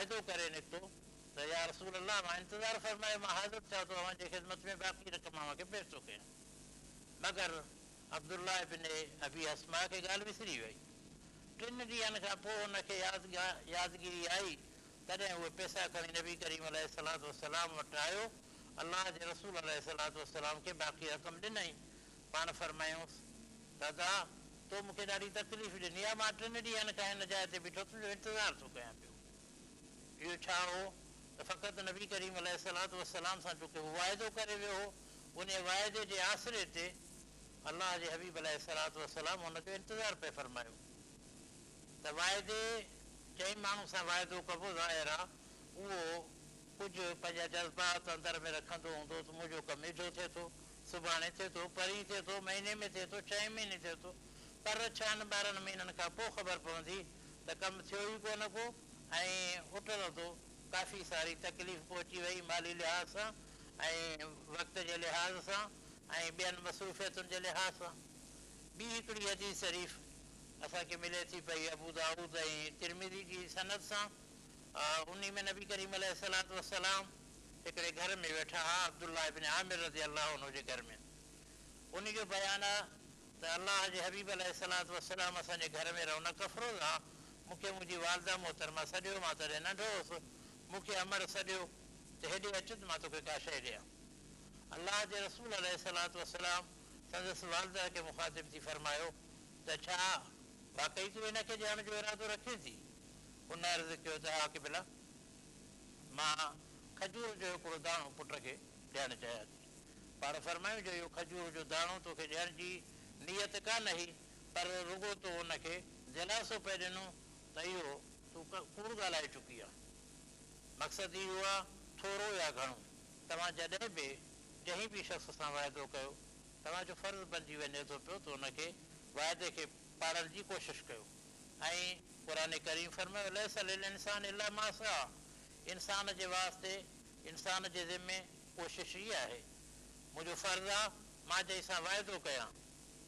واعدو ڪري نڪتو ته يا رسول الله مان انتظار فرمايو مان حاضر ٿيان ٿو اوهان جي خدمت ۾ باقي رقم اوهان کي پيش ٿو ڪيان. مگر عبدالله بن ابي حثمه کي ڳالهه وسري وئي. ٽن ڏينهن کان پوء هن کي يادگيري آئي، تڏهن اهي پئسا کڻي نبي ڪريم عليه الصلوة والسلام وٽ آيو، الله جي رسول عليه الصلوة والسلام کي باقي رقم ڏنائين. پاڻ فرمايائونس ته ادا! تو مون کي ڏاڍي تڪليف ڏني آهي، مان ٽن ڏينهن کان هن جاء تي بيٺو تنهنجو انتظار ٿو ڪيان پيو. اهو ڇا هو ته فقط نبي ڪريم عليه الصلوة والسلام سان چونڪه هو واعدو ڪري ويو هو، انهيء واعدي جي آسري تي الله جي حبيب عليه الصلوة والسلام هن جو انتظار پئي فرمايو ته واعدي جنهن ماڻهو سان واعدو ڪبو ظاهر آ اهو ڪجهه پنهنجا جذبات اندر ۾ رکندو هوندو ته منهنجو ڪم اجهو ٿئي ٿو، سڀاڻي ٿئي ٿو، پرين ٿئي ٿو، مهيني ۾ ٿئي ٿو، ڇهين مهيني ٿئي ٿو، پر ڇهن 12 مهينن کان پوء خبر پوندي ته ڪم ٿيو ئي ڪونه ڪو ۽ اٽلندو ڪافي ساري تڪليف پهچي وئي مالي لحاظ سان ۽ وقت جي لحاظ سان ۽ ٻين مصروفيتن جي لحاظ سان. ٻي هڪڙي حديث شريف اسان کي ملي ٿي پئي ابو دائود ۽ ترمذي جي سند سان، انهي ۾ نبي ڪريم عليه الصلوة والسلام هڪڙي گهر ۾ ويٺا ها عبدالله بن عامر رضي الله عنه جي گهر ۾. انهي جو بيان آ ته الله جي حبيب عليه الصلوة والسلام اسان جي گهر ۾ رونق افروز ها، مون کي منهنجي والده محترمه سڏيو، مان تڏهن ننڍو هوس، مون کي امڙ سڏيو ته هيڏي اچ ته مان توکي ڪا شيء ڏيان. الله جي رسول عليه الصلوة والسلام سندس والده کي مخاطب ٿي فرمايو ته ڇا واقعي تون هن کي ڏيڻ جو ارادو رکين ٿي؟ ان عرض ڪيو ته ها قبلا! مان کجور جو هڪڙو داڻو پٽ کي ڏيڻ چاهيان ٿي. پاڻ فرمايو جو اهو کجور جو داڻو توکي ڏيڻ جي نيت ڪانه هئي پر رڳو تو ان کي دلاسو پئي ڏنو ته اهو تون ڪوڙ ڳالهائي چڪي آن. مقصد اهو آ ٿورو يا گهڻو توهان جڏهن به جنهن به شخص سان واعدو ڪيو توهان جو فرض بنجي وڃي ٿو پيو ته ان کي واعدي کي پاڙڻ جي ڪوشش ڪيو ۽ قرآن ڪريم فرمايو ليس للانسان الا ما سعي انسان جي واسطي انسان جي ذمي ڪوشش ئي آهي. منهنجو فرض آ مان جنهن سان واعدو ڪيان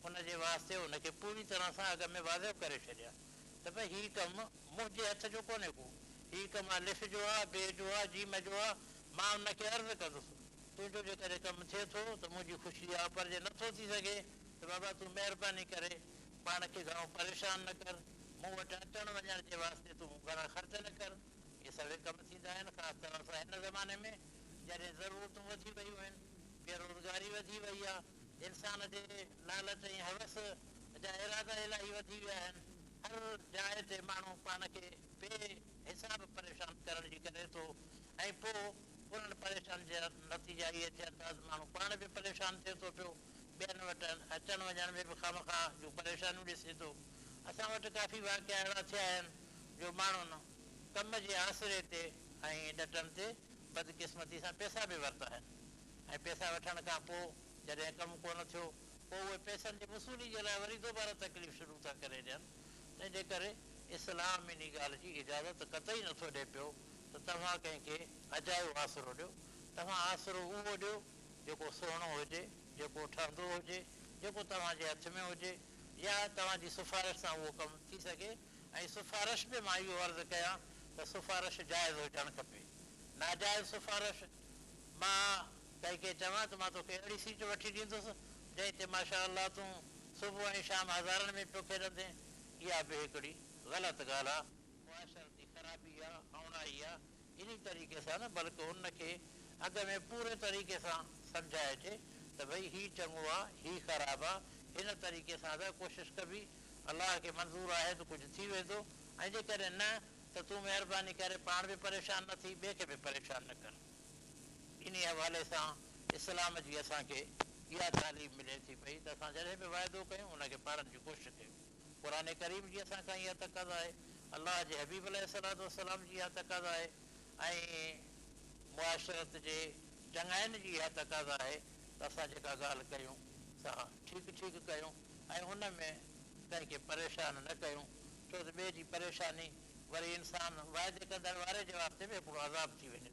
ان جي واسطي ان کي پوري طرح سان اڳ ۾ واضح ڪري ڇڏيان ته ڀئي هي ڪم منهنجي هٿ جو ڪونهي ڪو، هي ڪم الف جو آ، بي جو آ، جيم جو آ، مان ان کي عرض ڪندس تنهنجو جيڪڏهن ڪم ٿئي ٿو ته منهنجي خوشي آ پر جي نٿو ٿي سگهي ته بابا تون مهرباني ڪري پاڻ کي گهڻو پريشان نه ڪر، مون وٽ اچڻ وڃڻ جي واسطي تون گهڻا خرچ نه ڪر. اهي سڀئي ڪم ٿيندا آهن، خاص طرح سان هن زماني ۾ جڏهن ضرورتون وڌي ويون آهن، بيروزگاري وڌي وئي آهي، انسان جي لالچ ۽ هوس جا ارادا الاهي وڌي ويا آهن، هر جاء تي ماڻهو پاڻ کي بي حساب پريشان ڪرڻ جي ڪري ٿو ۽ پوء انهن پريشانين جا نتيجا اهي ٿين ٿا ته ماڻهو پاڻ به پريشان ٿئي ٿو پيو، ٻين وٽ اچڻ وڃڻ ۾ به خوامخواه جون پريشانيون ڏسي ٿو. اسان وٽ ڪافي واقعا اهڙا ٿيا آهن جو ماڻهن ڪم جي آسري تي ۽ ڏٽن تي بدقسمتي سان پئسا به ورتا آهن ۽ پئسا وٺڻ کان پوء جڏهن ڪم ڪونه ٿيو پوء اهي پئسن جي وصولي جي لاء وري دوباره تڪليف شروع ٿا ڪري ڏين. تنهن جي ڪري اسلام انهي ڳالهه جي اجازت قطعي نٿو ڏئي پيو ته توهان ڪنهن کي اجايو آسرو ڏيو. توهان آسرو اهو ڏيو جيڪو سهڻو هجي، جيڪو ٺهندو هجي، جيڪو توهان جي هٿ ۾ هجي يا توهان جي سفارش سان اهو ڪم ٿي سگهي ۽ سفارش به مان اهو عرض ڪيان ته سفارش جائز هجڻ کپي. ناجائز سفارش، مان ڪنهن کي چوان ته مان توکي اهڙي سيٽ وٺي ڏيندس جنهن تي ماشاء الله تون صبح ۽ شام هزارن ۾ پيو کيڏندين، اها به هڪڙي غلط ڳالهه آ، معاشرتي خرابي آ، اوڻائي آ، انهي طريقي سان نه بلڪ ان کي اڳ ۾ پوري طريقي سان سمجهائجي ته ڀئي هي چڱو آ، هي خراب آ، هن طريقي سان ته ڪوشش ڪبي، الله کي منظور آهي ته ڪجهه ٿي ويندو ۽ جيڪڏهن نه ته تون مهرباني ڪري پاڻ به پريشان نه ٿي ٻئي کي به پريشان نه ڪر. انهي حوالي سان اسلام جي اسان کي اها تعليم ملي ٿي پئي ته اسان جڏهن به وعدو ڪيون ان کي پاڙڻ جي ڪوشش ڪيون. قرآن ڪريم جي اسان کان اها تقاضا آهي، الله جي حبيب عليه الصلوة والسلام جي اها تقاضا آهي ۽ معاشرت جي چڱاين جي اها تقاضا آهي ته اسان جيڪا ڳالهه ڪيون سا ٺيڪ ٺيڪ ڪيون ۽ ان ۾ ڪنهن کي پريشان نه ڪيون ڇو ته ٻئي جي پريشاني وري انسان وعدي ڪندڙ واري جي واسطي به هڪڙو عذاب ٿي وڃي ٿو.